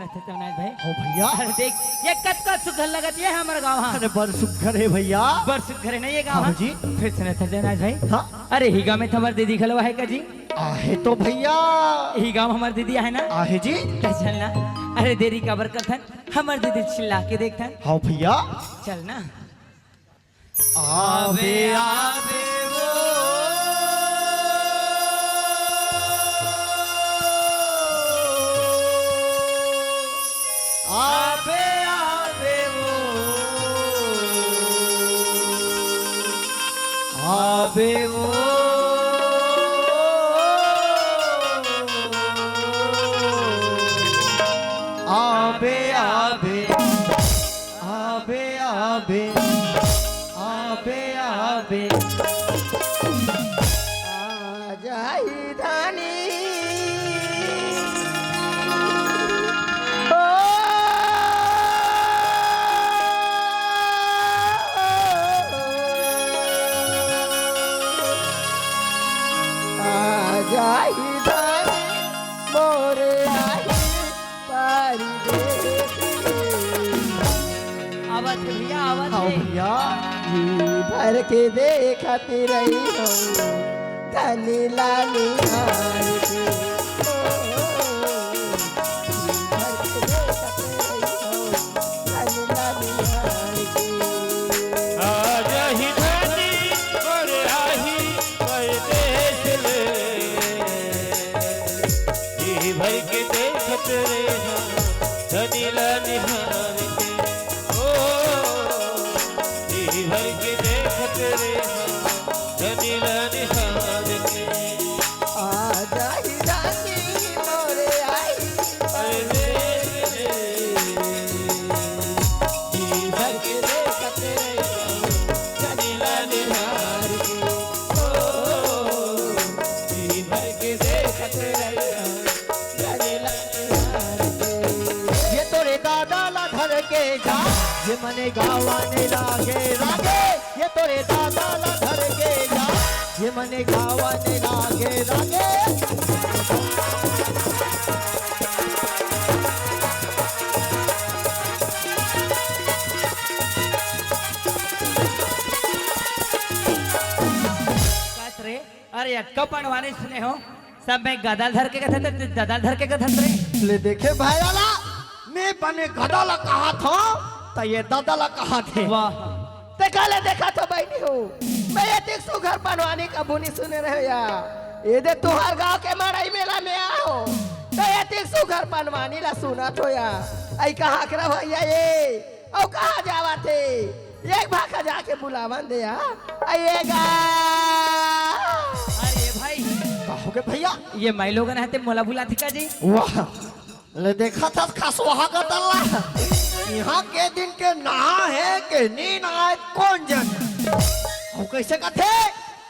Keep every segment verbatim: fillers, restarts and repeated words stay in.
सत्यनारायण भाई। हो भैया। अरे देख, ये कतका सुघर लगत हे हमर गाँव, हाँ। अरे बड़ सुघर हे भैया। बड़ सुघर हे ना ये गाँव, हाँ हाँ। जी। फिर सुन सत्यनारायण भाई। हाँ। अरे ही गाँव में तो हमर दीदी घलो आहे का जी? आहे तो भैया। ही गाँव हमर दीदी आहे ना? आहे जी। त चल ना। अरे देरी काबर करथन, हमर दीदी चिल्ला के देखथन। हाँ भैया। चल ना। आबे आबे वो, आबे आबे वो, आबे वो, आबे आबे। आबे, आबे, आबे, आबे। आ जाही धनी। ओ, आ जाही धनी मोरे आही। आवत हे भैया, आवत हे। भैया। जी भर के देखत रही हूँ, धनी ला निहार के। ओ, जी भर के देखत रही हूँ, धनी ला निहार के। आ जाही धनी मोर आही परदेस ले। जी भर के देखत रहे हँव, धनी ला निहार के। ओ, जी भर के देखत रहे हँव, धनी ला निहार के। आ जाही रानी मोरे आही परदेस ले। जी भर के देखत रहे हँव, धनी ला निहार के। ओ, जी भर के देखत रहे हँव, धनी ला निहार के। ये तोरे दादा ला धर के जा, ये मने गावा नइ लागे रागे। ये तोरे दादा ला धर के जा, ये मने गावा नइ लागे रागे। कस रे, अरे अतका पंडवानी सुने हँव, सब में गदा ल धर के कथत, त ददा ल धर के कथत रे। ले देखे भाई लाला, मैं बने गदा ला कहत हँव, त ये ददा ला कहत हे। वाह। ते काले देखत हँव बहिनी हो, मैं एतिक सुघर पंडवानी कभू नइ सुने रहेंव या। ए दे तुँहर गाँव के मड़ई मेला में आए हँव, त एतिक सुघर पंडवानी ला सुनत हँव या। अई कहाँ के रे भैया ये? अउ कहाँ जावत हे? एक भाखा जाके बुलावन दे या। अई ए गा। अरे भाई। का होगे भैया? ये माईलोगन हे ते मोला बुलाथे का जी? वाह। ले देखत हस खसवा के ददा ला। इहाँ के दिन के नहा हे के नी नहाय कोन जने। अउ कइसे कथे?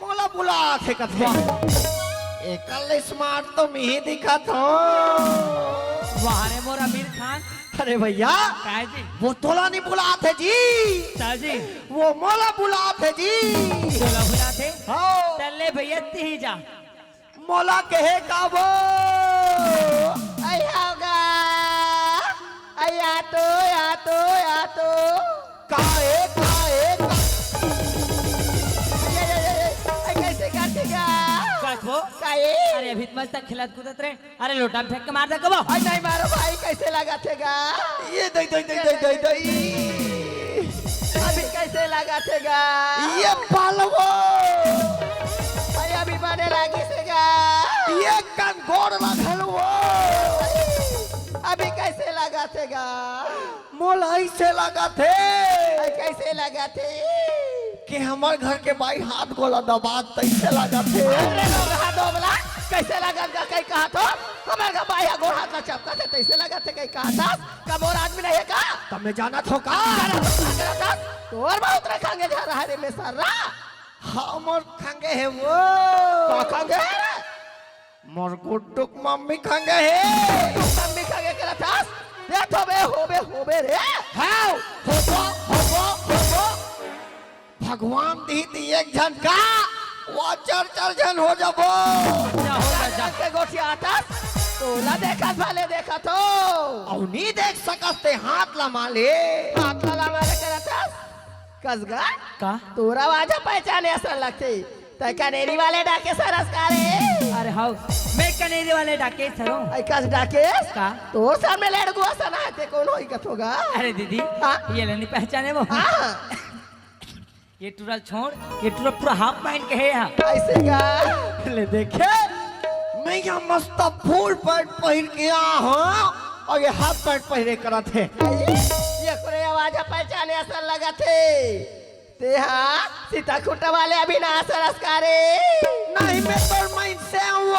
मोला बुलाथे कथे। वाह। एकर ले smart तो मिही दिखत हँव। वाह रे मोर आमिर खान। अरे भैया, काय जी? वो तोला नइ बुलाथे जी। का जी? वो मोला बुलाथे जी। तोला बुलाथे? हाँ। त ले भैया तिही जा। मोला कहे का वो? अई हव गा। अई आ तो, आ तो, आ तो। का ए, का ए, का? अई, अई, अई, अई, अई, कइसे करथे गा? का हो? का ए? अरे अभी त मस्त खेलत कूदत रहे। अरे लोटा में फेंक के मार दे कबो। अई नहीं मारो भाई, कइसे लगथे गा? ये दई, दई, दई, दई, दई, दई। अभी कइसे लगथे गा? ये पालवो। अई अभी बने लागिस हे गा। ये कन गोड़ लगल वो। अभी कइसे लगथे गा? मोला अइसे लगथे। अई कइसे लगथे? कि हमर घर के बाई हाथ गोड़ ला दबात तइसे लगथे। अरे लोग हाथ दोगला, कइसे लगत गा कहीं कहत हँव? हमर घर बाई हा गोड़ हाथ ला चपकत हे तइसे लगथे कहीं कहत हस? का मोर आदमी नहीं हे का? त मैं जानत हँव का? जानत हँव का करत हस? तोर बहुत रे खंगे झन रहा रे में सर्रा। हमर खंगे हे वो। का खंगे हे रे? मोर गुड्डू के मम्मी खंगे हे। तू मम्मी खंगे करत हस? देख तो बे, होबे, होबे रे। हव, होबो, होबो, होबो। भगवान दिही त एक झन का, वो चार चार झन हो जाबो। जा, हो जा, जा। के गोठियाथस? तोला देखत भले देखत हो। अउ नी देख सकस ते हाथ ला माले। हाथ ला माले करत हस? कस गा? का? तोर आवाज ह पहचाने असन लगथे। तैं कनेरी वाले डाकेस हरस का रे? अरे हव, मैं कनेरी वाले डाकेस हरों। अई कस डाकेस? का? तोर सर में लेड़गुआ सना हे ते कोन होही कथों गा? अरे दीदी, हाँ? ये ले नी पहचाने वो। हाँ। ये टुरा छोड़, ये टुरा पूरा हाफ पैंट के हे यहाँ। अइसे का? ले देखे, मैं यहाँ मस्त फुल पैंट पहिर के आए हँव अउ ये हाफ पैंट पहिरे करत हे। अई, ये कोरे आवाज ह पहचाने असन लगत हे। ते हा सीता खूंटा वाले अविनाश हरस का रे? नहीं, मैं तोर मइनसे हँव।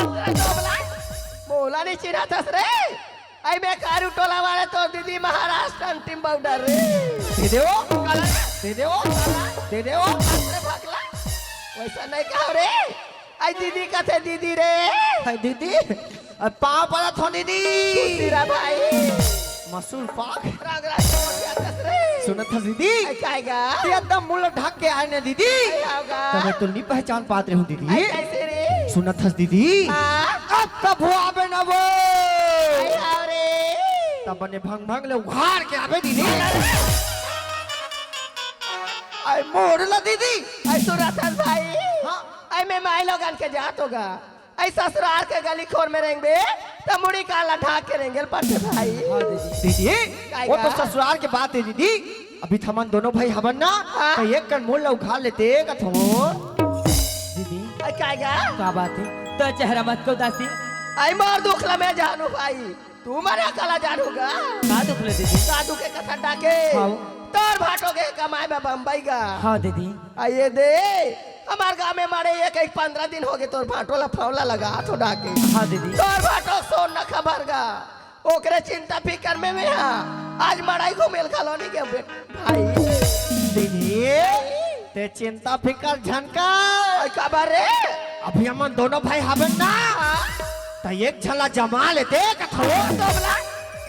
अरे दोगला, मोला नी चिन्हत हस रे? अई बेकारू टोला वाले तोर दीदी महाराष्ट्रन टीम पाउडर रे। दे देवो, काला रे? दे देवो, काला? दे देवो। अरे भगला, वइसन नहीं कहों रे। अई दीदी कथे दीदी रे। हाय दीदी, अई पाँव परत हँव दीदी। खुशी रह भाई। मसूर पाक। राग राग के बतियाथस रे। सुनत हस दीदी? अई काय गा? ते एकदम मुँह ला ढाक के आए न दीदी। अई हव गा। त मैं तोला नी पहचान पात रहेंव दीदी। अई कइसे रे? सुनत हस दीदी? हाँ। अब तभो आबे न वो। अई हव रे। तब बने भंग भंग ले उघार के आबे दीदी। अई मोर ला दीदी। अई सुनत हस भाई? हाँ। अई मैं माईलोगन के जात हँव गा। अई ससुरार के गली खोर में रेंगबे, त मुड़ी कान ला ढाक के रेंगे ल परथे भाई। हाँ दीदी। दीदी, काय वो तो गा? ससुरार के बात हे दीदी। अभी त हमन दोनों भाई हवन ना, हाँ। त एक कन मोर ला उघार लेते कथों। दीदी। अई काय गा? का बात हे? तोर चेहरा म अतका उदासी। अई मोर दुख ला मैं जानहूँ भाई, तुमन ह काला जानहू गा। का दुख ले दीदी? का दुख के कथा डाके? हाँ। तोर भाटो गे कमाए बर बम्बई गा। हाँ दीदी। अई ये दे, हमर गाँव में मरे एक एक पंद्रह दिन होगे तोर भाटो ला फौला लगाथों डाके। हाँ दीदी। तोर भाटो सोन न खबर गा। ओकरे चिंता फिकर में मैं हा आज मड़ई घूमे ल घलो नी गेंव बे भाई। दीदी, ते चिंता फिकर झन कर। अई काबर रे? अभी हमन दोनों भाई हवन ना। हाँ। त एक झन ला जमा लेते कथों। दोगला,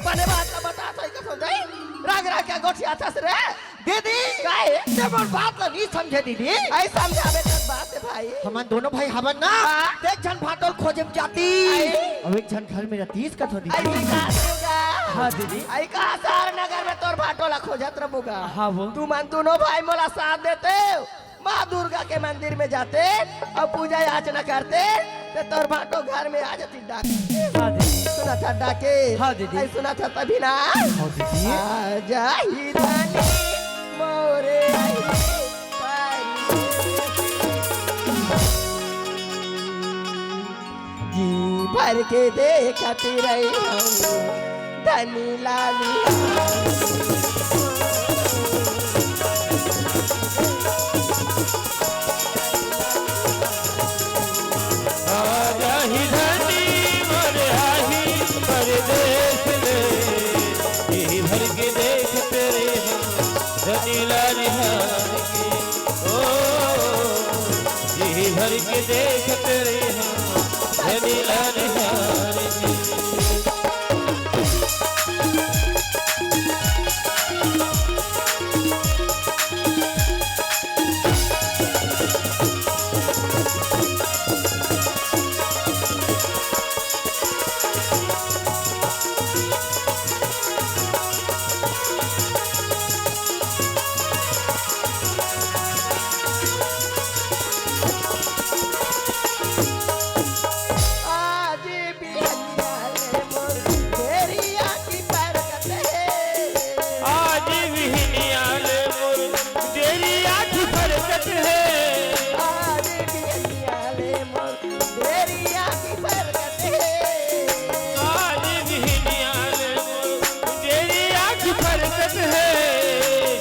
बने बात ला बतात हँव कथों दई। राग राग के गोठियाथस रे। दीदी, काय? ते मोर बात ला नी समझे दीदी। अई समझाबे त बात हे भाई। हमन दोनों भाई हवन ना, हाँ। त एक झन भाटो ल खोजे बर जाती। अई। अउ एक झन घर में रहतीस कथों दीदी। अई का होगा? हाँ दीदी। अई का सार नगर में तोर भाटो ला खोजत रहबो गा। हाँ वो। तुमन दोनों भाई मोला साथ देते। माँ दुर्गा के मंदिर में जाते अउ पूजा याचना करते, त तोर भाटो घर में आ जाती डाके। हाँ दीदी। सुनत हस डाके? हाँ दीदी। अई सुनत हस तभी ना। हाँ दीदी। आजा ही धनी मोरे आई पारी। जी भर के देखत रही हँव धनी लाली। आजा ही धनी मोर आही परदेस ले, जी भर के देखत रही हँव धनी लाली हार के। ओ, जी भर के देखत रही हँव धनी लाली हार के। आज बिहनिया ले मोर देरी आँखी फरकत हे। आज बिहनिया ले मोर देरी आँखी फरकत हे। आज बिहनिया ले मोर देरी आँखी फरकत हे। आज बिहनिया ले मोर देरी आँखी फरकत हे।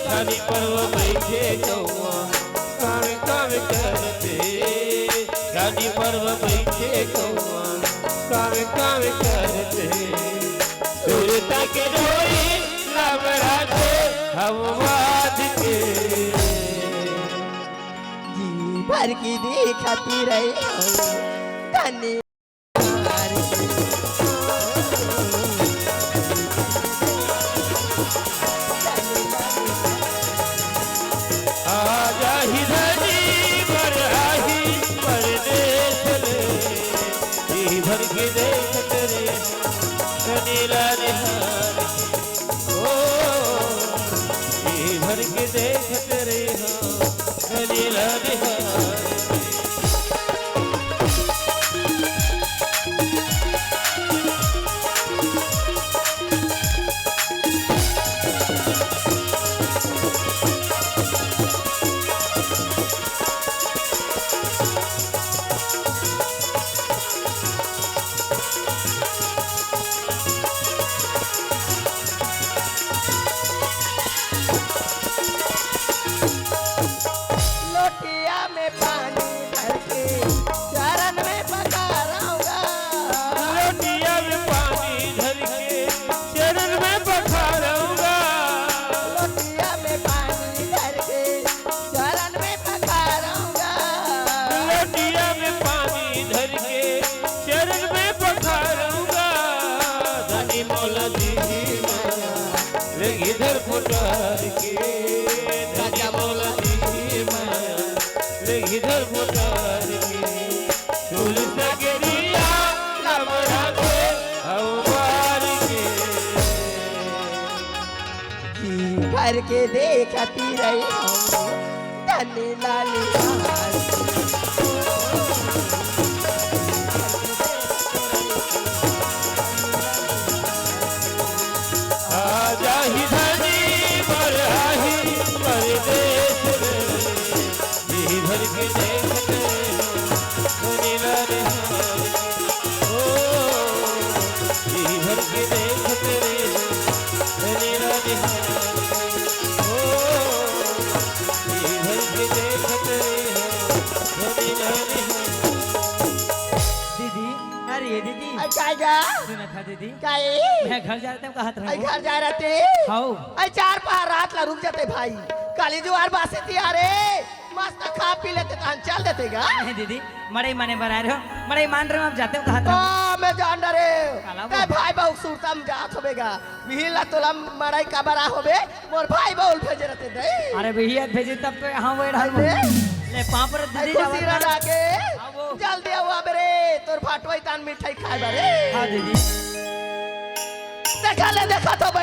खाली परवा बइठे गौवा काँव काँव करत हे। गाड़ी पर बइठे गौवा काँव काँव करत हे। सुरता के डोरी लबराथे हम बाँध के। जी भर के देखत रही हँव धनी। आजा ही धनी मोर आही परदेस ले, जी भर के देख लोटिया में पानी भर के चरण में पखारौं गा। लोटिया में पानी धर के चरण में पखारौं गा। लोटिया में पानी धर के चरण में पखारौं गा। लोटिया में पानी धर के चरण में पखारौं गा। धनी मोला दीही माया, ले घीधर कोठार के। राजा मोला दीही माया, ले घीधर कोठार के। तुलसा के दिया लमरा के अउ बार के। जी भर के देखती रही हम धनी लाल। आ जाही धनी, मर आही परदेस में। जी भर के देखते रहो धनी लाल। ओ, जी भर के देखते रहो धनी लाल। ओ, जी भर के देखते रहो धनी लाल। दीदी, अरे दीदी। अरे काय गा? सुनत हा दीदी? काय? मैं घर जा रहे थे, कहत आई रहूं। घर जा रहे थे? हाउ। आई चार पहार रात ला रुक जाते भाई। काली जुआर बासी तियारे। मस्त खा पी लेते तहन चल देते गा। नहीं दीदी, मड़ई माने बर आए रहे हो। मड़ई मान रहे हो, अब जाते हो, कहत रहूं। तो मैं जान डरे। काला ते वो। भाई बहू सुरता में जात होबे गा। मिहिला तोला मड़ई काबर आ होबे। मोर भाई बहू भेजे रहते दे। अरे भैया भेजे तब तो यहाँ वो ढाल अरे। ले पाँव पर आई दीदी खुशी जावत रहा ना। आगे। हाँ, वो। जल्दी आओ अब रे, तोर भाटवई तान मिठाई खाए बारे। हाँ दीदी। देखा ले, देखा तो भाई।